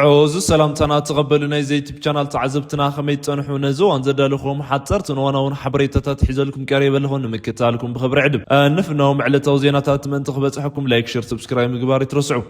ዕዙዝ ሰላምታና ተቐበሉ ናይ ዘዩቲብ ቻናል ተዓዘብትና፣ ከመይ ትጸንሑ? ነዚ እዋን ዘዳለኹም ሓጸርትን እዋናውን ሓበሬታታት ሒዘልኩም ቀሪበ ኣለኹ፣ ንምክታልኩም ብኽብሪ ዕድም። ዕለታዊ ዜናታት ምእንቲ ክበጽሐኩም ላይክ፣ ሸር፣ ሰብስክራይብ ምግባር ይትረስዑ።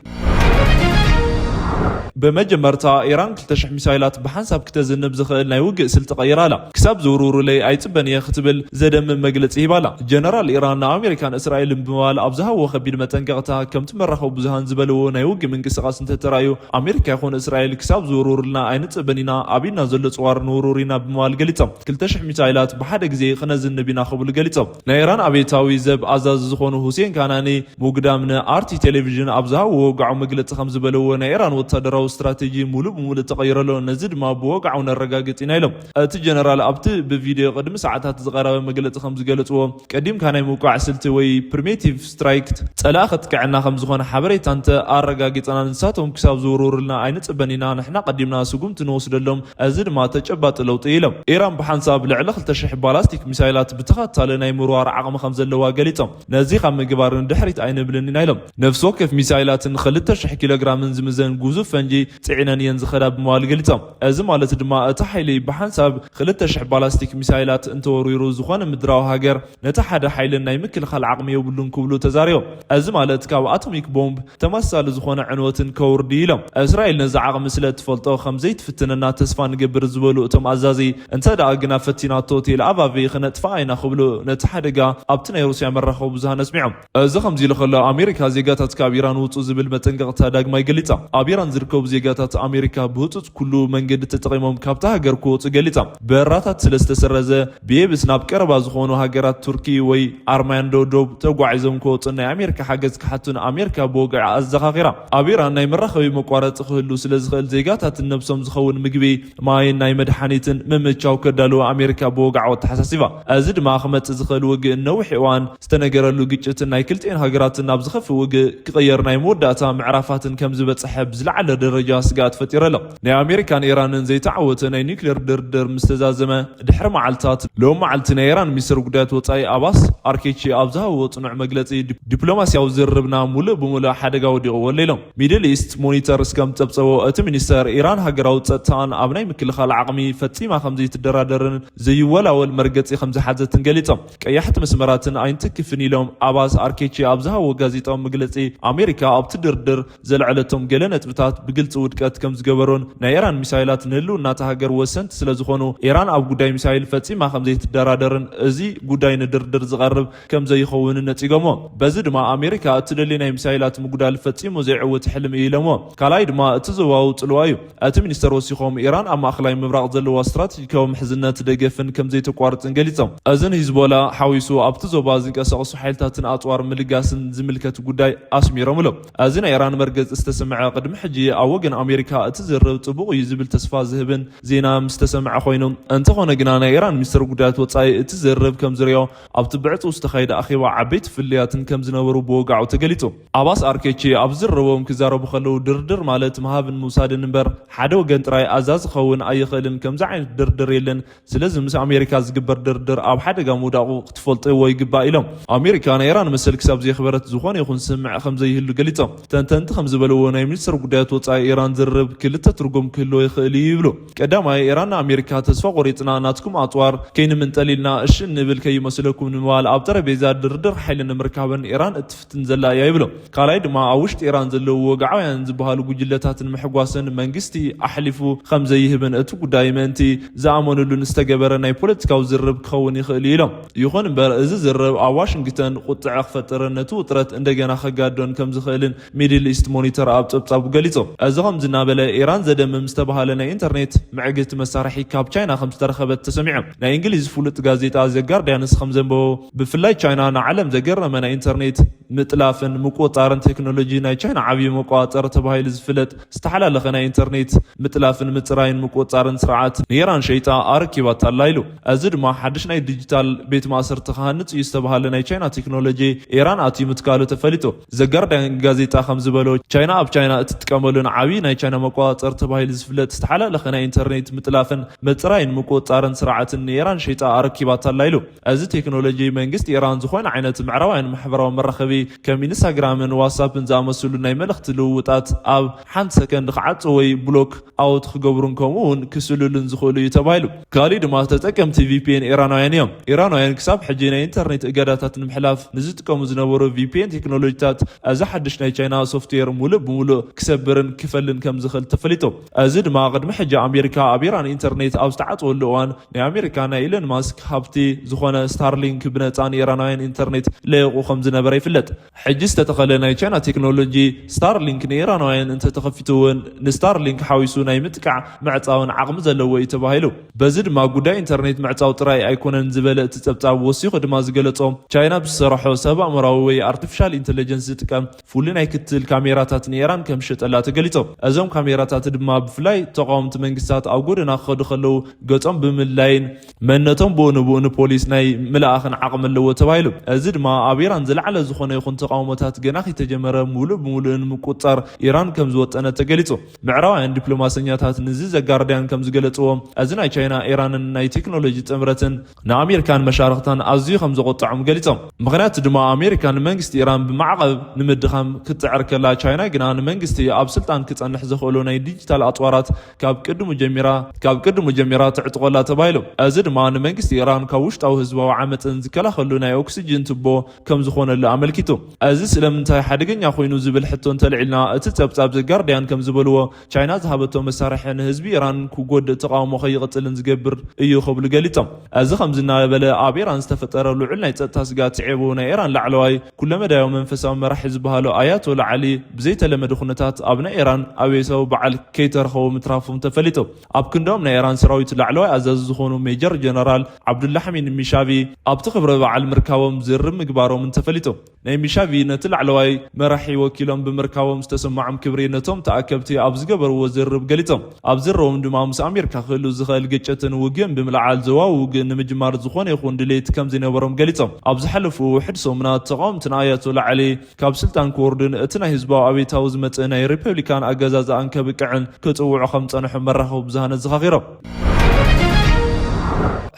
ብመጀመርታ ኢራን ክልተ ሽሕ ሚሳይላት ብሓንሳብ ክተዝንብ ዝኽእል ናይ ውግእ ስልቲ ቀይራ ኣላ። ክሳብ ዝውርውሩለይ ኣይጽበን እየ ክትብል ዘደምም መግለጺ ሂባላ። ጀነራል ኢራን ንኣሜሪካን እስራኤልን ብምባል ኣብ ዝሃብዎ ከቢድ መጠንቀቕታ፣ ከምቲ መራኸቢ ብዙሃን ዝበልዎ ናይ ውግእ ምንቅስቓስ እንተተራእዩ ኣሜሪካ ይኹን እስራኤል ክሳብ ዝውርውሩልና ኣይንጽበን ኢና፣ ኣብ ኢድና ዘሎ ጽዋር ንውርውር ኢና ብምባል ገሊጾም። ክልተ ሽሕ ሚሳይላት ብሓደ ግዜ ክነዝንብ ኢና ክብሉ ገሊጾም። ናይ ኢራን ኣብዮታዊ ዘብ ኣዛዚ ዝኾኑ ሁሴን ካናኒ ሙግዳም ንኣርቲ ቴሌቪዥን ኣብ ዝሃብዎ ወግዓዊ መግለጺ ከም ዝበለዎ ናይ ኢራን ወታደራዊ ስትራቴጂ ሙሉእ ብሙሉእ ተቐይሩ ኣሎ፣ ነዚ ድማ ብወግዓዊ ነረጋግጽ ኢና ኢሎም። እቲ ጀነራል ኣብቲ ብቪድዮ ቅድሚ ሰዓታት ዝቐረበ መግለጺ ከም ዝገለጽዎ፣ ቀዲምካ ናይ ምውቃዕ ስልቲ ወይ ፕሪሜቲቭ ስትራይክ ጸላኢ ከጥቅዐና ከም ዝኾነ ሓበሬታ እንተ ኣረጋጊጸና ንሳቶም ክሳብ ዝውርውሩልና ኣይንጽበን ኢና፣ ንሕና ቀዲምና ስጉምቲ ንወስደሎም፣ እዚ ድማ ተጨባጢ ለውጢ ኢሎም። ኢራን ብሓንሳብ ልዕሊ ክልተ ሽሕ ባላስቲክ ሚሳይላት ብተኸታሊ ናይ ምውርዋር ዓቕሚ ከም ዘለዋ ገሊጾም። ነዚ ካብ ምግባር ንድሕሪት ኣይንብልን ኢና ኢሎም። ነፍሲ ወከፍ ሚሳይላትን ክልተ ሽሕ ኪሎ ግራምን ዝምዘን ግዙፍ ፈንጂ ጽዒነን እየን ዝኸዳ ብምባል ገሊጾም። እዚ ማለት ድማ እቲ ሓይሊ ብሓንሳብ ክልተ ሽሕ ባላስቲክ ሚሳይላት እንተወሪሩ ዝኾነ ምድራዊ ሃገር ነቲ ሓደ ሓይልን ናይ ምክልኻል ዓቕሚ የብሉን ክብሉ ተዛሪቦም። እዚ ማለት ካብ ኣቶሚክ ቦምብ ተመሳሳሊ ዝኾነ ዕንወትን ከውርድ ኢሎም። እስራኤል ነዚ ዓቕሚ ስለ እትፈልጦ ከም ዘይትፍትነና ተስፋ ንገብር ዝበሉ እቶም ኣዛዚ፣ እንተ ደኣ ግና ፈቲናቶ ቴል ኣቫቭ ክነጥፍኣ ኢና ክብሉ ነቲ ሓደጋ ኣብቲ ናይ ሩስያ መራኸቢ ብዙሃን ኣስሚዖም። እዚ ከምዚ ኢሉ ከሎ ኣሜሪካ ዜጋታት ካብ ኢራን ውጹ ዝብል መጠንቀቕታ ዳግማይ ገሊጻ። ኣብ ኢራን ዝርከቡ ዜጋታት ኣሜሪካ ብህጹጽ ኩሉ መንገዲ ተጠቒሞም ካብታ ሃገር ክወጹ ገሊጻ። በራታት ስለ ዝተሰረዘ ብየብስ ናብ ቀረባ ዝኾኑ ሃገራት ቱርኪ ወይ ኣርማንዶ ዶብ ተጓዒዞም ክወጹን ናይ ኣሜሪካ ሓገዝ ክሓቱን ኣሜሪካ ብወግዒ ኣዘኻኺራ። ኣብ ኢራን ናይ መራኸቢ መቋረጺ ክህሉ ስለ ዝኽእል ዜጋታትን ነብሶም ዝኸውን ምግቢ፣ ማይን ናይ መድሓኒትን ምምቻው ከዳልዉ ኣሜሪካ ብወግዓዊ ኣተሓሳሲባ። እዚ ድማ ክመጽእ ዝኽእል ውግእን ነዊሕ እዋን ዝተነገረሉ ግጭትን ናይ ክልቲኤን ሃገራትን ናብ ዝኸፍእ ውግእ ክቕየር ናይ መወዳእታ ምዕራፋትን ከም ዝበጽሐ ብዝለዓለ ደረጃ ስግኣት ፈጢሩ ኣሎ። ናይ ኣሜሪካን ኢራንን ዘይተዓወተ ናይ ኒውክሌር ድርድር ምስ ተዛዘመ ድሕሪ መዓልታት፣ ሎም መዓልቲ ናይ ኢራን ሚኒስትር ጉዳያት ወጻኢ ኣባስ ኣርኬቺ ኣብ ዝሃብዎ ጽኑዕ መግለጺ፣ ዲፕ-፣ ዲፕሎማስያዊ ዝርርብና ሙሉእ ብሙሉእ ሓደጋ ወዲቕዎ ኣሎ ኢሎም። ሚድል ኢስት ሞኒተር እስከም ጸብጸቦ፣ እቲ ሚኒስተር ኢራን ሃገራዊ ጸጥታን ኣብ ናይ ምክልኻል ዓቕሚ ፈጺማ ከም ዘይትደራደርን ዘይወላወል መርገጺ ከም ዝሓዘትን ገሊጾም። ቀያሕቲ መስመራትን ኣይንትክፍን ኢሎም ኣባስ ኣርኬቺ ኣብ ዝሃብዎ ጋዜጣዊ መግለጺ፣ ኣሜሪካ ኣብቲ ድርድር ዘልዐለቶም ገለ ነጥብታት ብግልጺ ውድቀት ከም ዝገበሩን ናይ ኢራን ሚሳይላት ንህልውና እታ ሃገር ወሰንቲ ስለ ዝኾኑ፣ ኢራን ኣብ ጉዳይ ሚሳይል ፈጺማ ከም ዘይትደራደርን እዚ ጉዳይ ንድርድር ዝቐርብ ከም ዘይኸውን ነጺጎሞ። በዚ ድማ ኣሜሪካ እትደሊ ናይ ሚሳይላት ምጉዳል ፈጺሙ ዘይዕውት ሕልሚ እዩ ኢሎሞ። ካልኣይ ድማ እቲ ዞባዊ ጽልዋ እዩ። እቲ ሚኒስተር ወሲኾም፣ ኢራን ኣብ ማእከላይ ምብራቕ ዘለዋ ስትራቴጂካዊ ምሕዝነት ደገፍን ከም ዘይተቋርጽን ገሊጾም። እዝን ሂዝቦላ ሓዊሱ ኣብቲ ዞባ ዝንቀሳቐሱ ሓይልታትን ኣጽዋር ምልጋስን ዝምልከት ጉዳይ ኣስሚሮምሉ። እዚ ናይ ኢራን መርገጺ ዝተሰምዐ ቅድሚ ሕጂ ኣብ ወገን ኣሜሪካ እቲ ዝርርብ ጽቡቕ እዩ ዝብል ተስፋ ዝህብን ዜና ምስ ተሰምዐ ኮይኑ፣ እንተኾነ ግና ናይ ኢራን ሚኒስትር ጉዳያት ወጻኢ እቲ ዝርርብ ከም ዝርዮ ኣብቲ ብዕጹ ዝተኻየደ ኣኼባ ዓበይቲ ፍልልያትን ከም ዝነበሩ ብወግዓዊ ተገሊጹ። ኣባስ ኣርኬቺ ኣብ ዝርርቦም ክዛረቡ ከለዉ ድርድር ማለት ምሃብን ምውሳድን እምበር ሓደ ወገን ጥራይ ኣዛዚ ክኸውን ኣይኽእልን፣ ከምዚ ዓይነት ድርድር የለን፣ ስለዚ ምስ ኣሜሪካ ዝግበር ድርድር ኣብ ሓደጋ ምውዳቑ ክትፈልጥዎ ይግባእ ኢሎም። ኣሜሪካ ናይ ኢራን መሰል ክሳብ ዘየኽበረት ዝኾነ ይኹን ስምምዕ ከም ዘይህሉ ገሊጾም። ተንተንቲ ከም ዝበልዎ ናይ ሚኒስትር ጉዳያት ወጻኢ ኢራን ዝርርብ ክልተ ትርጉም ክህልዎ ይኽእል እዩ ይብሉ። ቀዳማይ፣ ኢራን ንኣሜሪካ ተስፋ ቆሪጽና ናትኩም ኣጽዋር ከይንምንጠል ኢልና እሺ እንብል ከይመስለኩም ንምባል ኣብ ጠረጴዛ ድርድር ሓይሊ ንምርካብን ኢራን እትፍትን ዘላ እያ ይብሉ። ካልኣይ ድማ ኣብ ውሽጢ ኢራን ዘለዉ ወግዓውያን ዝበሃሉ ጉጅለታት ንምሕጓስን መንግስቲ ኣሕሊፉ ከም ዘይህብን እቲ ጉዳይ ምእንቲ ዝኣመኑሉን ዝተገበረ ናይ ፖለቲካዊ ዝርርብ ክኸውን ይኽእል እዩ ኢሎም። ይኹን እምበር እዚ ዝርርብ ኣብ ዋሽንግተን ቁጥዐ ክፈጥርን ነቲ ውጥረት እንደገና ከጋዶን ከም ዝኽእልን ሚድል ኢስት ሞኒተር ኣብ ጸብጻቡ ገሊጹ። እዚ ከምዚ እናበለ ኢራን ዘደምም ዝተባህለ ናይ ኢንተርኔት ምዕግቲ መሳርሒ ካብ ቻይና ከም ዝተረኸበት ተሰሚዑ። ናይ እንግሊዝ ፍሉጥ ጋዜጣ ዘ ጋርዲያንስ ከም ዘንበቦ፣ ብፍላይ ቻይና ንዓለም ዘገረመ ናይ ኢንተርኔት ምጥላፍን ምቁጽጻርን ቴክኖሎጂ ናይ ቻይና ዓብዪ መቆጻጸሪ ተባሂሉ ዝፍለጥ ዝተሓላለኸ ናይ ኢንተርኔት ምጥላፍን ምጽራይን ምቁጽጻርን ስርዓት ንኢራን ሸይጣ ኣረኪባታ ኣላ ኢሉ። እዚ ድማ ሓድሽ ናይ ዲጂታል ቤት ማእሰርቲ ክሃንጽ እዩ ዝተባህለ ናይ ቻይና ቴክኖሎጂ ኢራን ኣትዩ ምትካሉ ተፈሊጡ። ዘጋርዲያን ጋዜጣ ከም ዝበሎ ቻይና ኣብ ቻይና እትጥቀም መሉን ዓብዪ ናይ ቻይና መቆጻጸሪ ተባሂሉ ዝፍለጥ ዝተሓላለኸ ናይ ኢንተርኔት ምጥላፍን ምጽራይን ምቁጽጻርን ስርዓትን ንኢራን ሸይጣ ኣረኪባታ ኣላ ኢሉ። እዚ ቴክኖሎጂ መንግስቲ ኢራን ዝኾነ ዓይነት ምዕራባውያን ማሕበራዊ መራኸቢ ከም ኢንስታግራምን ዋትሳፕን ዝኣመሰሉ ናይ መልእኽቲ ልውውጣት ኣብ ሓንቲ ሰከንድ ክዓጽ ወይ ብሎክ ኣውት ክገብሩን ከምኡ እውን ክስልሉን ዝኽእሉ እዩ ተባሂሉ። ካሊእ ድማ ተጠቀምቲ ቪ ፒ ኤን ኢራናውያን እዮም። ኢራናውያን ክሳብ ሕጂ ናይ ኢንተርኔት እገዳታት ንምሕላፍ ንዝጥቀሙ ዝነበሩ ቪ ፒ ኤን ቴክኖሎጂታት እዚ ሓድሽ ናይ ቻይና ሶፍትዌር ሙሉእ ብሙሉእ ክሰብርን ክፈልን ከም ዝኽእል ተፈሊጡ። እዚ ድማ ቅድሚ ሕጂ ኣሜሪካ ኣብ ኢራን ኢንተርኔት ኣብ ዝተዓጽወሉ እዋን ናይ ኣሜሪካ ናይ ኢለን ማስክ ሃብቲ ዝኾነ ስታርሊንክ ብነጻ ንኢራናውያን ኢንተርኔት ለይቑ ከም ዝነበረ ይፍለጥ። ሕጂ ዝተተኸለ ናይ ቻይና ቴክኖሎጂ ስታርሊንክ ንኢራናውያን እንተተኸፊቱ እውን ንስታርሊንክ ሓዊሱ ናይ ምጥቃዕ ምዕጻውን ዓቕሚ ዘለዎ እዩ ተባሂሉ። በዚ ድማ ጉዳይ ኢንተርኔት ምዕጻው ጥራይ ኣይኮነን ዝበለ እቲ ጸብጻብ ወሲኹ ድማ ዝገለጾ ቻይና ብዝሰረሖ ሰብ ኣእምራዊ ወይ ኣርቲፊሻል ኢንተለጀንስ ዝጥቀም ፍሉይ ናይ ክትል ካሜራታት ንኢራን ከም ዝሸጠላ ተገሊጾም። እዞም ካሜራታት ድማ ብፍላይ ተቃወምቲ መንግስታት ኣብ ጎደና ክኸዱ ከለዉ ገጾም ብምልላይን መንነቶም ብኡ ንብኡ ንፖሊስ ናይ ምልኣኽን ዓቕሚ ኣለዎ ተባሂሉ። እዚ ድማ ኣብ ኢራን ዝለዓለ ዝኾነ ይኹን ተቃውሞታት ገና ከይተጀመረ ሙሉእ ብሙሉእ ንምቁጽጻር ኢራን ከም ዝወጠነ ተገሊጹ። ምዕራባውያን ዲፕሎማሰኛታት ንዚ ዘጋርዲያን ከም ዝገለጽዎ፣ እዚ ናይ ቻይና ኢራንን ናይ ቴክኖሎጂ ጥምረትን ንኣሜሪካን መሻርኽታን ኣዝዩ ከም ዘቆጠዖም ገሊጾም። ምኽንያቱ ድማ ኣሜሪካ ንመንግስቲ ኢራን ብማዕቐብ ንምድኻም ክትጽዕር ከላ፣ ቻይና ግና ንመንግስቲ ኣብ ስልጣን ክጸንሕ ዘኽእሎ ናይ ዲጂታል ኣጽዋራት ካብ ቅድሙ ጀሚራ ካብ ቅድሙ ጀሚራ ትዕጥቆላ ተባሂሉ። እዚ ድማ ንመንግስቲ ኢራን ካብ ውሽጣዊ ህዝባዊ ዓመፅን ዝከላኸሉ ናይ ኦክሲጅን ቱቦ ከም ዝኾነሉ ኣመልኪቱ። እዚ ስለምንታይ ሓደገኛ ኮይኑ ዝብል ሕቶ እንተልዒልና፣ እቲ ጸብጻብ ዘጋርዲያን ከም ዝበልዎ፣ ቻይና ዝሃበቶ መሳርሒ ንህዝቢ ኢራን ክጎድእ ተቃውሞ ከይቕጽልን ዝገብር እዩ ክብሉ ገሊጾም። እዚ ከምዚ እናበለ ኣብ ኢራን ዝተፈጠረ ልዑል ናይ ጸጥታ ስግኣት ስዒቡ፣ ናይ ኢራን ላዕለዋይ ኩለመዳያዊ መንፈሳዊ መራሒ ዝበሃሉ ኣያቶላ ዓሊ ብዘይተለመደ ኩነታት ኣብ ናይ ኢራን ኣቤታዊ በዓል ከይተረኸቡ ምትራፎም ተፈሊጡ። ኣብ ክንዶም ናይ ኢራን ሰራዊት ላዕለዋይ ኣዛዚ ዝኾኑ ሜጀር ጀነራል ዓብዱላሕሚን ሚሻቪ ኣብቲ ክብረ በዓል ምርካቦም ዝርብ ምግባሮምን ተፈሊጡ። ናይ ሚሻቪ ነቲ ላዕለዋይ መራሒ ወኪሎም ብምርካቦም ዝተሰማዖም ክብሪ ነቶም ተኣከብቲ ኣብ ዝገበርዎ ዝርብ ገሊጾም። ኣብ ዝርቦም ድማ ምስ ኣሜሪካ ክህሉ ዝኽእል ግጭትን ውግእን ብምልዓል ዞባዊ ውግእ ንምጅማር ዝኾነ ይኹን ድሌት ከም ዘይነበሮም ገሊጾም። ኣብ ዝሓለፉ ውሕድ ሰሙናት ተቃወምትን ኣያቶላ ዓሊ ካብ ስልጣን ክወርዱን እቲ ናይ ህዝባዊ ኣቤታዊ ዝመጽእ ናይ ሪፐብሊካን ኣገዛዝኣን ከብቅዕን ክጽውዑ ከም ጸንሑ መራኸቢ ብዙሃን ኣዘኻኺሮም።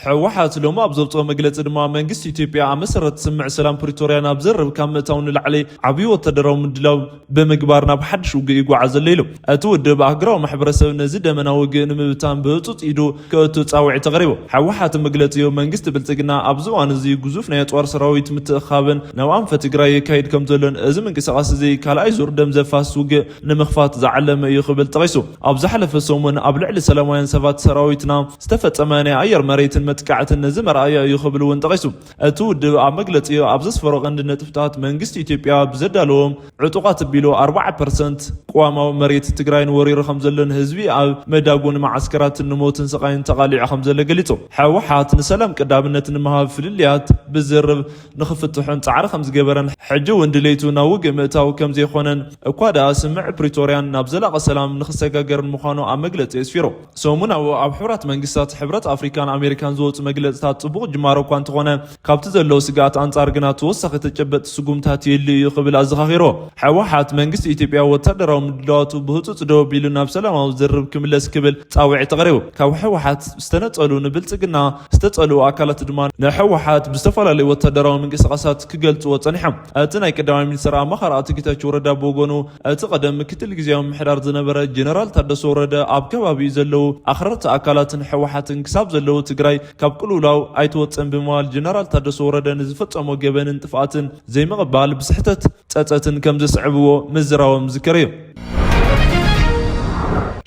ህወሓት ሎሚ ኣብ ዘውፅኦ መግለፂ ድማ መንግስቲ ኢትዮጵያ ኣብ መሰረት ስምምዕ ሰላም ፕሪቶርያ ናብ ዘርብ ካብ ምእታው ንላዕሊ ዓብዪ ወታደራዊ ምድላው ብምግባር ናብ ሓድሽ ውግእ ይጓዓዝ ዘሎ ኢሉ። እቲ ውድብ ኣህጉራዊ ማሕበረሰብ ነዚ ደመና ውግእ ንምብታን ብህፁፅ ኢዱ ከእቱ ፃውዒት ኣቕሪቡ። ህወሓት መግለፂኡ መንግስቲ ብልፅግና ኣብዚ እዋን እዚ ግዙፍ ናይ ኣፅዋር ሰራዊት ምትእኻብን ናብ ኣንፈት ትግራይ የካይድ ከም ዘሎን እዚ ምንቅስቃስ እዚ ካልኣይ ዙር ደም ዘፋስስ ውግእ ንምኽፋት ዝዓለመ እዩ ክብል ጠቒሱ። ኣብ ዝሓለፈ ሰሙን ኣብ ልዕሊ ሰላማውያን ሰባት ሰራዊትና ዝተፈጸመ ናይ ኣየር መሬትን መጥቃዕትን ነዚ መርኣያ እዩ ክብል እውን ጠቒሱ። እቲ ውድብ ኣብ መግለጺኡ ኣብ ዘስፈሮ ቀንዲ ነጥብታት መንግስቲ ኢትዮጵያ ብዘዳለዎም ዕጡቓት ኣቢሉ ኣርባዓ ፐርሰንት ቅዋማዊ መሬት ትግራይን ወሪሩ ከም ዘሎን ህዝቢ ኣብ መዳጎኒ መዓስከራትን ንሞትን ስቓይን ተቓሊዑ ከም ዘሎ ገሊጹ። ህወሓት ንሰላም ቀዳምነት ንምሃብ ፍልልያት ብዝርብ ንኽፍትሑን ጻዕሪ ከም ዝገበረን ሕጂ እውን ድሌቱ ናብ ውግእ ምእታው ከም ዘይኮነን እኳ ደኣ ስምምዕ ፕሪቶርያን ናብ ዘላቒ ሰላም ንኽሰጋገርን ምዃኑ ኣብ መግለጺ ኣስፊሩ። ሰሙናዊ ኣብ ሕቡራት መንግስታት፣ ሕብረት ኣፍሪካን ኣሜሪካን ዝወጹ መግለጽታት ጽቡቕ ጅማሮ እኳ እንተኾነ፣ ካብቲ ዘሎ ስግኣት ኣንጻር ግና ተወሳኺ ተጨበጥቲ ስጉምታት የድልዩ እዩ ክብል ኣዘኻኺሩ። ህወሓት መንግስቲ ኢትዮጵያ ወታደራዊ ምድላዋቱ ብህጹጽ ደው ኣቢሉ ናብ ሰላማዊ ዝርርብ ክምለስ ክብል ጻውዒት ኣቕሪቡ። ካብ ህወሓት ዝተነጸሉ ንብልጽግና ዝተጸልኡ ኣካላት ድማ ንህወሓት ብዝተፈላለዩ ወታደራዊ ምንቅስቃሳት ክገልጽዎ ጸኒሖም። እቲ ናይ ቀዳማይ ሚኒስትር ኣማኻሪ ኣቶ ጌታቸው ረዳ ብወገኑ፣ እቲ ቀደም ምክትል ግዜያዊ ምምሕዳር ዝነበረ ጀነራል ታደሰ ወረደ ኣብ ከባቢኡ ዘለዉ ኣኽረርቲ ኣካላትን ህወሓትን ክሳብ ዘለዉ ትግራይ ካብ ቅልውላው ኣይትወጽእን ብምባል ጀነራል ታደሰ ወረደ ንዝፈጸሞ ገበንን ጥፍኣትን ዘይምቕባል ብስሕተት ጸጸትን ከም ዘስዕብዎ ምዝራቦም ዝከር እዩ።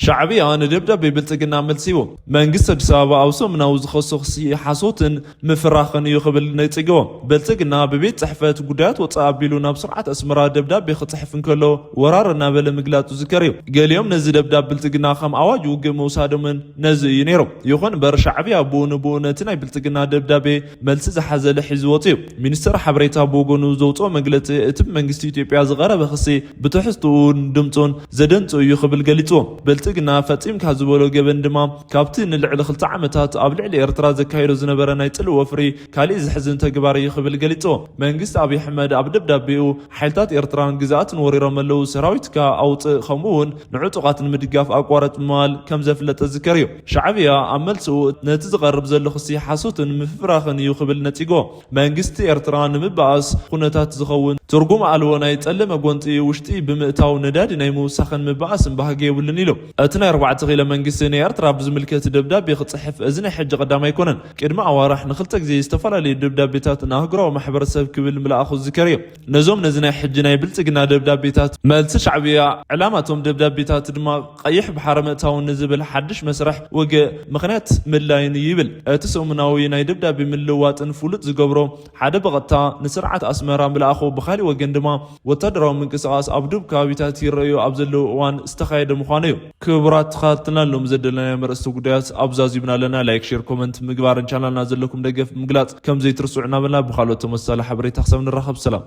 ሻዕብያ ንደብዳቤ ብልጽግና መልሲ ሂቡ። መንግስቲ ኣዲስ ኣበባ ኣብ ሰሙናዊ ዝኸሶ ክሲ ሓሶትን ምፍራኽን እዩ ክብል ነጺግዎ። ብልጽግና ብቤት ጽሕፈት ጉዳያት ወጻኢ ኣቢሉ ናብ ስርዓት ኣስመራ ደብዳቤ ክጽሕፍ እንከሎ ወራር እናበለ ምግላጹ ዝከር እዩ። ገሊኦም ነዚ ደብዳብ ብልጽግና ከም ኣዋጅ ውግእ ምውሳዶምን ነዚ እዩ ነይሩ። ይኹን እምበር ሻዕብያ ብኡ ንብኡ ነቲ ናይ ብልጽግና ደብዳቤ መልሲ ዝሓዘለ ሒዙ ወጺኡ። ሚኒስትር ሓበሬታ ብወገኑ ዘውፅኦ መግለፂ እቲ ብመንግስቲ ኢትዮጵያ ዝቐረበ ክሲ ብትሕዝትኡን ድምፁን ዘደንፅእ እዩ ክብል ገሊፅዎ። ብልጽ ብልጽግና ፈጺምካ ዝበሎ ገበን ድማ ካብቲ ንልዕሊ ክልተ ዓመታት ኣብ ልዕሊ ኤርትራ ዘካየዶ ዝነበረ ናይ ጽልኢ ወፍሪ ካሊእ ዘሕዝን ተግባር እዩ ክብል ገሊጹ። መንግስቲ ኣብይ ኣሕመድ ኣብ ደብዳቤኡ ሓይልታት ኤርትራን ግዝኣትን ወሪሮም ኣለዉ፣ ሰራዊትካ ኣውጽእ፣ ከምኡ እውን ንዕጡቓት ንምድጋፍ ኣቋረጽ ምባል ከም ዘፍለጠ ዝከር እዩ። ሻዕብያ ኣብ መልስኡ ነቲ ዝቐርብ ዘሎ ክሲ ሓሶትን ምፍብራኽን እዩ ክብል ነጺጎ። መንግስቲ ኤርትራ ንምብኣስ ኩነታት ዝኸውን ትርጉም ኣልቦ ናይ ጸለመ ጎንጺ ውሽጢ ብምእታው ነዳዲ ናይ ምውሳኽን ምብኣስን ባህጊ የብሉን ኢሉ። እቲ ናይ ኣርባዕተ ኪሎ መንግስቲ ንኤርትራ ብዝምልከት ደብዳቤ ክጽሕፍ እዚ ናይ ሕጂ ቀዳማይ ኣይኮነን። ቅድሚ ኣዋርሕ ንክልተ ግዜ ዝተፈላለዩ ደብዳቤታት ንኣህጉራዊ ማሕበረሰብ ክብል ምልኣኹ ዝከር እዩ። ነዞም ነዚ ናይ ሕጂ ናይ ብልጽግና ደብዳቤታት መልሲ ሻዕብያ ዕላማቶም ደብዳቤታት ድማ ቀይሕ ባሕሪ ምእታውን ንዝብል ሓድሽ መስርሕ ውግእ ምኽንያት ምድላይን እዩ ይብል። እቲ ሰሙናዊ ናይ ደብዳቤ ምልውዋጥን ፍሉጥ ዝገብሮ ሓደ ብቐጥታ ንስርዓት ኣስመራ ምልኣኹ፣ ብኻሊእ ወገን ድማ ወታደራዊ ምንቅስቓስ ኣብ ዱብ ከባቢታት ይረኣዩ ኣብ ዘለዉ እዋን ዝተኻየደ ምዃኑ እዩ። ክቡራት ተኸታተልና ሎም ዘደለናዮ መርእስቲ ጉዳያት ኣብዛ ዚብና ኣለና። ላይክ፣ ሼር፣ ኮመንት ምግባርን ቻናልና ዘለኩም ደገፍ ምግላጽ ከም ዘይትርስዑ እናበልና ብኻልኦት ተመሳሳሊ ሓበሬታ ክሳብ ንራኸብ ሰላም።